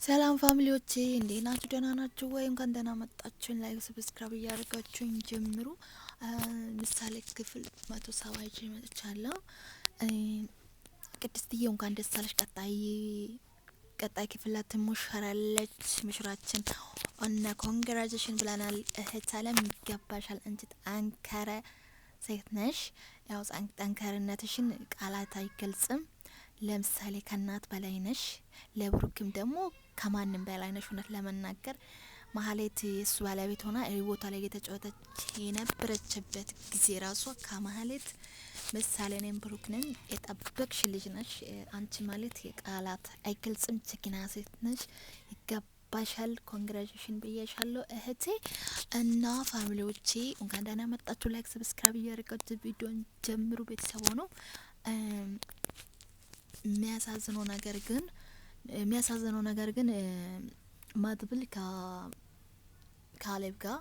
ሰላም family ዎቼ፣ እንዴት ናችሁ? ደህና ናችሁ ወይ? እንኳን ደህና መጣችሁን። Like subscribe እያደረጋችሁኝ ጀምሩ። ምሳሌ ክፍል 170 ይዤ መጥቻለሁ። ቅድስትዬ እንኳን ደስ አለሽ። ቀጣይ ክፍል ላይ ትሞሸራለች ሙሽራችን እና congratulation ብለናል። እህት አለም ይገባሻል። አንቺ ጠንካራ ሴት ነሽ። ያው ጠንካርነትሽን ቃላት አይገልጽም። ለምሳሌ ከእናት በላይ ነሽ፣ ለብሩክም ደግሞ ከማንም በላይ ነሽ። እውነት ለመናገር ማህሌት የእሱ ባለቤት ሆና ቦታ ላይ የተጫወተች የነበረችበት ጊዜ ራሷ ከማህሌት ምሳሌ እኔም ብሩክ ነኝ የጠበቅሽ ልጅ ነሽ። አንቺ ማለት የቃላት አይገልጽም። ጀግና ሴት ነሽ፣ ይገባሻል። Congratulation ብዬሻለሁ እህቴ እና family ዎቼ እንኳን ደህና መጣችሁ። Like subscribe እያደረጋችሁ ቪዲዮን ጀምሩ። ቤተሰብ ነው። የሚያሳዝነው ነገር ግን መድብል ከካሌብ ጋር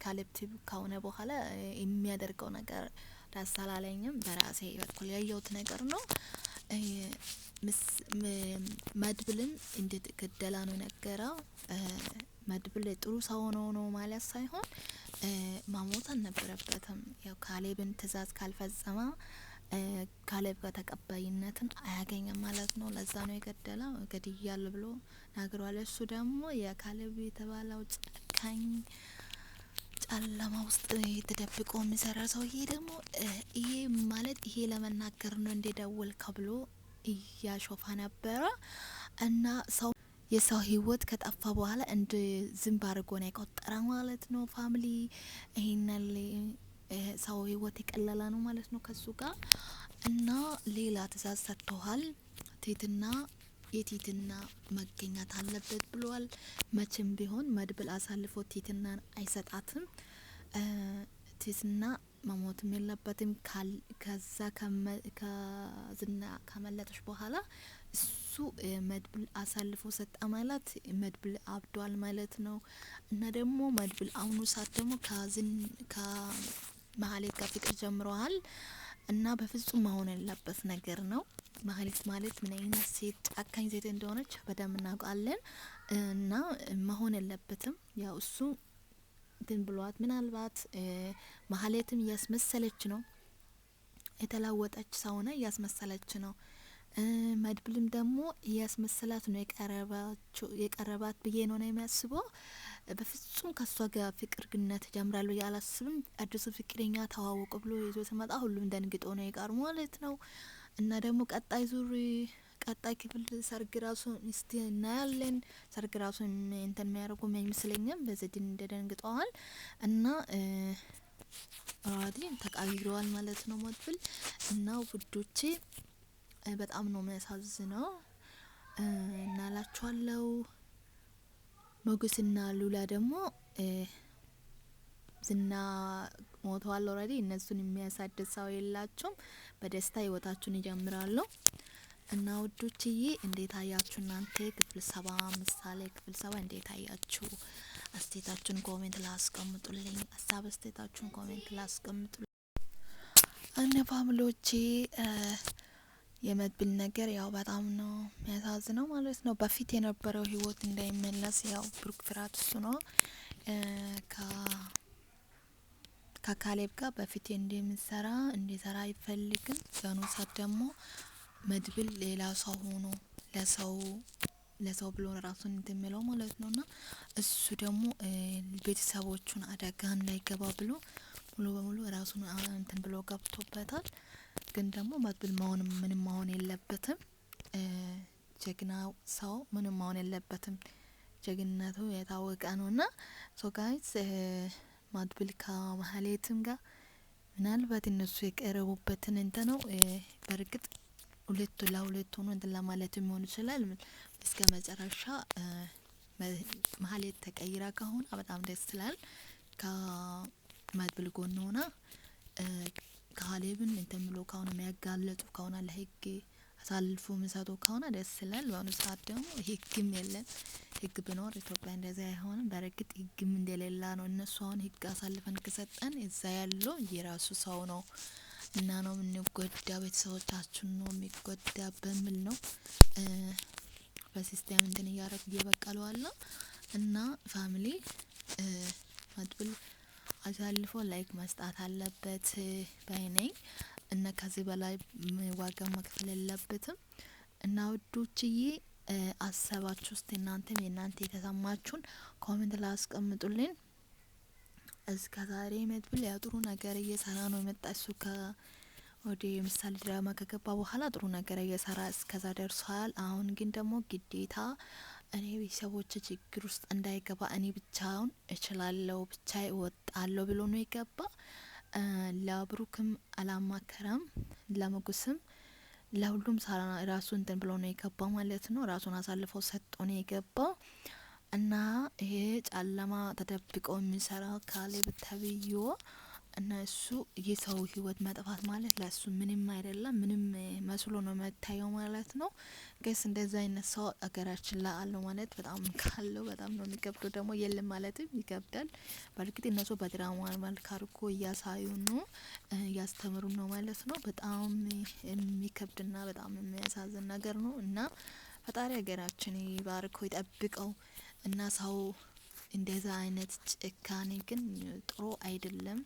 ካሌብ ቲቪ ከሆነ በኋላ የሚያደርገው ነገር ደስ አላለኝም። በራሴ በኩል ያየሁት ነገር ነው። መድብልን እንደገደላ ነው የነገረው። መድብል ጥሩ ሰው ሆኖ ነው ማለት ሳይሆን ማሞት አልነበረበትም። ያው ካሌብን ትእዛዝ ካልፈጸመ ካሌብ ጋር ተቀባይነትን አያገኝም ማለት ነው። ለዛ ነው የገደለው። ገድያለሁ ብሎ ነግሯል። እሱ ደግሞ የካሌብ የተባለው ጨካኝ ጨለማ ውስጥ ተደብቆ የሚሰራ ሰውዬ ደግሞ ይሄ ማለት ይሄ ለመናገር ነው እንደደወልከው ብሎ እያሾፋ ነበረ እና ሰው የሰው ህይወት ከጠፋ በኋላ እንደ ዝንብ አድርጎ ነው የቆጠረ ማለት ነው። Family ይሄናል ሰው ህይወት የቀለለ ነው ማለት ነው ከሱ ጋር እና ሌላ ትእዛዝ ሰጥተዋል። ትህትና የቲትና መገኘት አለበት ብሏል። መቼም ቢሆን መድብል አሳልፎ ቲትናን አይሰጣትም። ቲትና መሞትም የለበትም። ከዛ ከዝና ከመለጠች በኋላ እሱ መድብል አሳልፎ ሰጠ ማለት መድብል አብዷል ማለት ነው። እና ደግሞ መድብል አሁኑ ሰዓት ደግሞ ከዝን ከመሀሌት ጋር ፍቅር ጀምረዋል። እና በፍጹም መሆን ያለበት ነገር ነው። ማህሌት ማለት ምን አይነት ሴት ጨካኝ ሴት እንደሆነች በደንብ እናውቃለን። እና መሆን የለበትም። ያው እሱ እንትን ብሏት ምናልባት ማህሌትም እያስመሰለች ነው፣ የተለወጠች ሰው ሆነ እያስመሰለች ነው። መድብልም ደግሞ እያስመሰላት ነው የቀረባት ብዬ ነው የሚያስበው። በፍጹም ከሷ ጋር ፍቅር ግነት ጀምራለሁ ብዬ አላስብም። አዲሱ ፍቅረኛ ተዋወቁ ብሎ ይዞ ሲመጣ ሁሉም ደንግጦ ነው የቀሩ ማለት ነው። እና ደግሞ ቀጣይ ዙር ቀጣይ ክፍል ሰርግ ራሱ እስቲ እናያለን። ሰርግ ራሱ እንትን የሚያደርጉ አይመስለኝም። በዚህ እንደደንግጠዋል እና already ተቃይረዋል ማለት ነው መድብል እና ውዶቼ በጣም ነው የሚያሳዝነው እናላችኋለው። ሞገስና ሉላ ደግሞ ዝና ሞተዋል already። እነሱን የሚያሳድስ ሰው የላቸውም። በደስታ ህይወታችሁን ይጀምራሉ። እና ውዶችዬ እንዴት አያችሁ እናንተ ክፍል 70 ምሳሌ ክፍል 70 እንዴት አያችሁ? አስተያየታችሁን comment ላስቀምጡልኝ። ሀሳብ አስተያየታችሁን comment ላስቀምጡልኝ። እነ family ዎቼ የመድብል ነገር ያው በጣም ነው የሚያሳዝነው ማለት ነው። በፊት የነበረው ህይወት እንዳይመለስ ያው ብሩክ ፍርሃት እሱ ነው። ከካሌብ ጋር በፊት እንደሚሰራ እንዲሰራ አይፈልግም። በአሁኑ ሰዓት ደግሞ መድብል ሌላ ሰው ሆኖ ለሰው ለሰው ብሎ ራሱን እንትን የሚለው ማለት ነው። እና እሱ ደግሞ ቤተሰቦቹን አደጋ እንዳይገባ ብሎ ሙሉ በሙሉ ራሱን እንትን ብሎ ገብቶበታል። ግን ደግሞ መድብል መሆን ምንም መሆን የለበትም። ጀግና ሰው ምንም መሆን የለበትም። ጀግንነቱ የታወቀ ነው። እና so guys መድብል ከማህሌትም ጋር ምናልባት እነሱ የቀረቡበትን እንትን ነው። በእርግጥ ሁለቱ ለሁለት ሆኖ እንትን ለማለት የሚሆን ይችላል። እስከ መጨረሻ ማህሌት ተቀይራ ከሆነ በጣም ደስ ይላል። ከመድብል ጎን ሆና ካሌብን እንትን ብሎ ከሆነ የሚያጋለጡ ከሆነ ለህግ አሳልፎ የሚሰጡ ከሆነ ደስ ይላል። በአሁኑ ሰዓት ደግሞ ህግም የለም። ህግ ቢኖር ኢትዮጵያ እንደዚህ አይሆንም። በእርግጥ ህግም እንደሌላ ነው። እነሱ አሁን ህግ አሳልፈን ከሰጠን እዛ ያለው የራሱ ሰው ነው እና ነው የምንጎዳ፣ ቤተሰቦቻችን ነው የሚጎዳ በሚል ነው። በ system እንትን እያረጉ እየበቀሉ አለ። እና family መድብል አሳልፎ like መስጣት አለበት ባይ ነኝ። እና ከዚህ በላይ ዋጋ መክፈል የለበትም። እና ውዶችዬ አሰባችሁ ውስጥ እናንተም የእናንተ የተሰማችሁን comment ላይ አስቀምጡልኝ። እስከ ዛሬ መድብል ያው ጥሩ ነገር እየሰራ ነው የመጣ። እሱ ወደ ምሳሌ ድራማ ከገባ በኋላ ጥሩ ነገር እየሰራ እስከዛ ደርሷል። አሁን ግን ደግሞ ግዴታ እኔ ቤተሰቦች ችግር ውስጥ እንዳይገባ እኔ ብቻውን እችላለሁ፣ ብቻ እወጣለሁ ብሎ ነው የገባ። ለብሩክም አላማከረም፣ ለሞገስም፣ ለሁሉም ራሱ እንትን ብሎ ነው የገባ ማለት ነው። ራሱን አሳልፎ ሰጥቶ ነው የገባ። እና ይሄ ጨለማ ተደብቆ የሚሰራ ካሌብ ተብዮ እና እሱ የሰው ህይወት መጥፋት ማለት ለእሱ ምንም አይደለም፣ ምንም መስሎ ነው መታየው ማለት ነው። Guys እንደዛ አይነት ሰው አገራችን ላይ አለው ማለት በጣም ካለው በጣም ነው የሚከብደው። ደግሞ የለም ማለትም ይከብዳል። በእርግጥ እነሱ በድራማ መልክ አድርጎ እያሳዩ ነው፣ እያስተምሩ ነው ማለት ነው። በጣም የሚከብድና በጣም የሚያሳዝን ነገር ነው። እና ፈጣሪ ሀገራችን ይባርከው ይጠብቀው። እና ሰው እንደዛ አይነት ጭካኔ ግን ጥሩ አይደለም።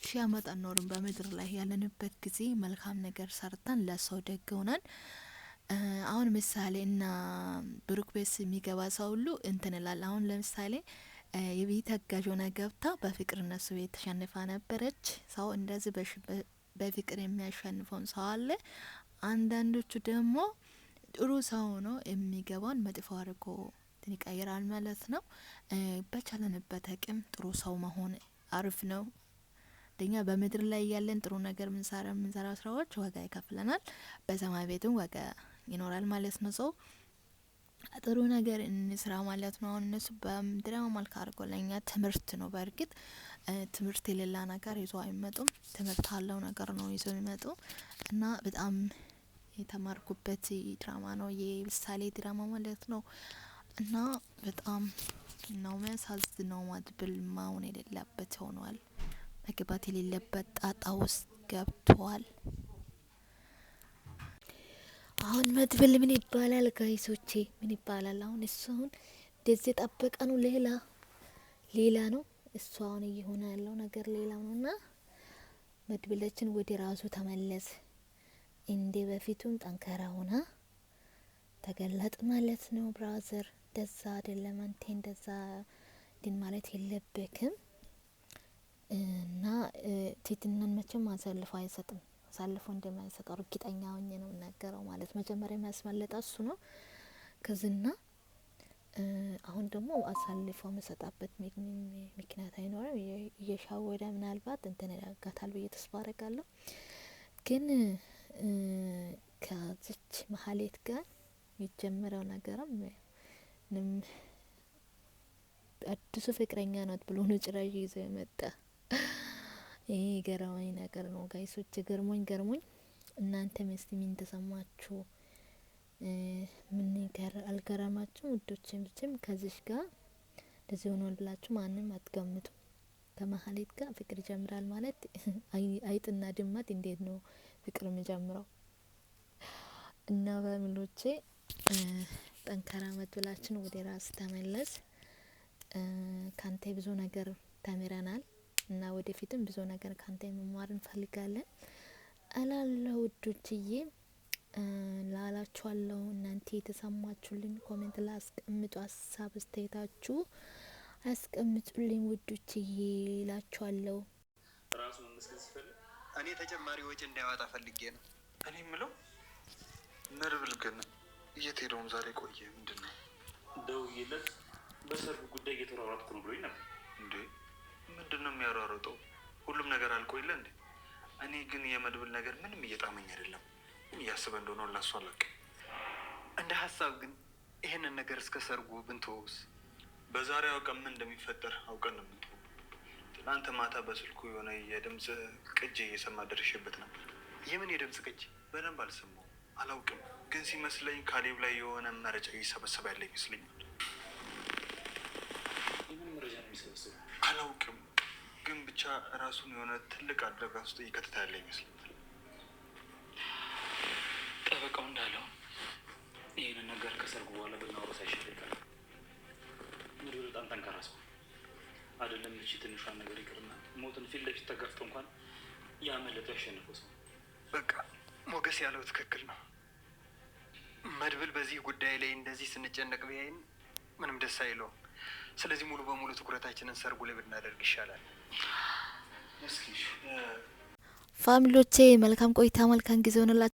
ሺህ አመት አንኖርም በምድር ላይ። ያለንበት ጊዜ መልካም ነገር ሰርተን ለሰው ደግ ሆነን። አሁን ምሳሌ እና ብሩክ ቤት የሚገባ ሰው ሁሉ እንትን እላል። አሁን ለምሳሌ የቤት አጋዥ ሆና ገብታ በፍቅር እነሱ ቤት ተሸንፋ ነበረች። ሰው እንደዚህ በፍቅር የሚያሸንፈውን ሰው አለ። አንዳንዶቹ ደግሞ ጥሩ ሰው ሆኖ የሚገባውን መጥፎ አድርጎ ይቀይራል ማለት ነው። በቻለንበት አቅም ጥሩ ሰው መሆን አሪፍ ነው። አንደኛ በምድር ላይ ያለን ጥሩ ነገር ምንሰራ ስራዎች ዋጋ ይከፍለናል። በሰማይ ቤትም ዋጋ ይኖራል ማለት ነው። ሰው ጥሩ ነገር እንስራ ማለት ነው። አሁን እነሱ በድራማ መልክ አድርጎ ለኛ ትምህርት ነው። በእርግጥ ትምህርት የሌላ ነገር ይዞ አይመጡም። ትምህርት አለው ነገር ነው ይዞ የሚመጡ። እና በጣም የተማርኩበት ድራማ ነው የምሳሌ ድራማ ማለት ነው። እና በጣም ነው የሚያሳዝነው። መድብል መሆን የሌለበት ሆኗል። መግባት የሌለበት ጣጣ ውስጥ ገብቷል። አሁን መድብል ምን ይባላል? Guys ኦቼ ምን ይባላል? አሁን እሱ አሁን እንደዚህ የጠበቀ ነው፣ ሌላ ሌላ ነው። እሱ አሁን እየሆነ ያለው ነገር ሌላ ነው። እና መድብላችን ወደ ራሱ ተመለስ፣ እንደ በፊቱም ጠንካራ ሆና ተገለጥ ማለት ነው። Brother እንደዛ አይደለም፣ አንተ እንደዛ ድን ማለት የለብክም። እና ትህትናን መቼም አሳልፎ አይሰጥም። አሳልፎ እንደማይሰጠው እርግጠኛ ሆኜ ነው የምናገረው ማለት። መጀመሪያ የሚያስመለጠ እሱ ነው ከዝና። አሁን ደግሞ አሳልፎ መሰጣበት ምክንያት አይኖርም። እየሻወደ ምናልባት እንትን ያጋታል ብዬ ተስፋ አረጋለሁ። ግን ከዚች መሀሌት ጋር የሚጀምረው ነገርም ምንም አዲሱ ፍቅረኛ ናት ብሎ ነው ጭራሽ ይዞ የመጣ። ይሄ ገራሚ ነገር ነው guys ኦች፣ ገርሞኝ ገርሞኝ። እናንተም እስቲ ምን ተሰማችሁ? ምን ገር አልገረማችሁም? ውዶቼ መቼም ከዚሽ ጋር እንደዚህ ሆኗል ብላችሁ ማንም አትገምቱ። ከመሀሌት ጋር ፍቅር ይጀምራል ማለት አይጥና ድመት እንዴት ነው ፍቅር የሚጀምረው? እና family ዎቼ ጠንካራ መድብላችን ወደ ራስ ተመለስ። ካንተ ብዙ ነገር ተምረናል እና ወደፊትም ብዙ ነገር ካንተ መማር እንፈልጋለን እላለሁ ውዶችዬ ላላችኋለሁ። እናንተ የተሰማችሁልኝ comment ላይ አስቀምጡ፣ ሀሳብ አስተያየታችሁ አስቀምጡልኝ ውዶችዬ እላችኋለሁ። ራሱ መመስገን ሲፈልግ እኔ ተጨማሪ ወጪ እንዳይወጣ ፈልጌ ነው። እኔ የምለው መድብል ግን የት ሄደውም ዛሬ ቆየ? ምንድን ነው? ደውዬለት በሰርጉ ጉዳይ እየተሯሯጥኩ ነው ብሎኝ ነበር። እንዴ ምንድን ነው የሚያሯሩጠው? ሁሉም ነገር አልቆ የለ እንዴ? እኔ ግን የመድብል ነገር ምንም እየጣመኝ አይደለም። ምን እያሰበ እንደሆነ ላሱ አላውቅም። እንደ ሀሳብ ግን ይህንን ነገር እስከ ሰርጉ ብንተወውስ? በዛሬው ቀን ምን እንደሚፈጠር አውቀን ነው የምንተወው። ትናንት ማታ በስልኩ የሆነ የድምፅ ቅጅ እየሰማ ደርሼበት ነበር። የምን የድምፅ ቅጅ? በደንብ አልሰማሁም፣ አላውቅም። ግን ሲመስለኝ ካሌብ ላይ የሆነ መረጃ እየሰበሰበ ያለ ይመስለኛል። የምን መረጃ ነው የሚሰበስበው? አላውቅም፣ ግን ብቻ ራሱን የሆነ ትልቅ አደጋ ውስጥ እየከተተ ያለ ይመስለኛል። ጠበቃው እንዳለው ይህንን ነገር ከሰርጉ በኋላ ብናወራው ሳይሻል ይቀራል። መድብል በጣም ጠንካራ ሰው አይደለም። እቺ ትንሿን ነገር ይቅርና ሞትን ፊት ለፊት ተጋፍጦ እንኳን ያመለጠው ያሸነፈው ሰው። በቃ ሞገስ ያለው ትክክል ነው። መድብል በዚህ ጉዳይ ላይ እንደዚህ ስንጨነቅ ቢያይን ምንም ደስ አይለውም። ስለዚህ ሙሉ በሙሉ ትኩረታችንን ሰርጉ ላይ ብናደርግ ይሻላል። እስኪ Family ዎቼ መልካም ቆይታ፣ መልካም ጊዜ ሆንላችሁ።